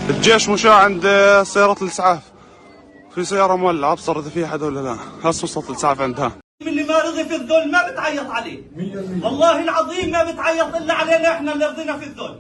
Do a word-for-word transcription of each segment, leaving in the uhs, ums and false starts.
الجيش مشى عند سيارة الإسعاف. في سيارة مولعة، أبصر إذا في أحد ولا لا. هسه وصلت الإسعاف عندها. اللي ما رضي في الذل ما بتعيط عليه. والله العظيم ما بتعيط إلا علينا إحنا اللي رضينا في الذل.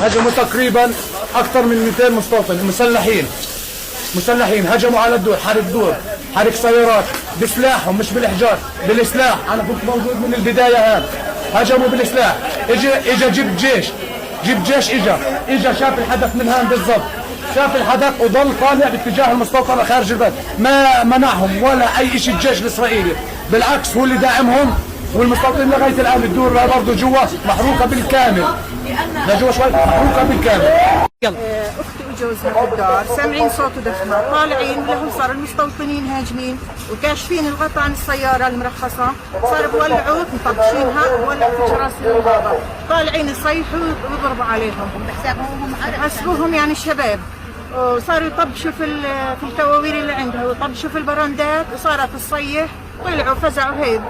هجموا تقريبًا أكثر من ميتين مستوطن مسلحين. مسلحين هجموا على الدور، حرق دور، حرق سيارات، بسلاحهم، مش بالحجار، بالسلاح. أنا كنت موجود من البداية هان. هجموا بالسلاح. إجا، إجا جيب جيش، جيب جيش إجا، إجا شاف الحدث من هان بالضبط. شاف الحدث وظل طالع باتجاه المستوطنة خارج البلد. ما منعهم ولا أي إشي الجيش الإسرائيلي، بالعكس هو اللي داعمهم. والمستوطنين لغاية الآن الدور برضه جوا محروقة بالكامل. لا، جوا شوي، محروقة بالكامل. يلا. آه، أختي وجوزها في الدار، سامعين صوت ودخنة، طالعين، لهم صار المستوطنين هاجمين وكاشفين الغطا عن السيارة المرخصة، صار بولعوا، مطبشينها، بولعوا في جراس البابا، طالعين يصيحوا ويضربوا عليهم. بحسابهم هم عرب. حسبوهم يعني شباب، وصاروا يطبشوا في ال-، في التواوير اللي عندها، ويطبشوا في البراندات، وصارت تصيح. طلعوا فزعوا هيب.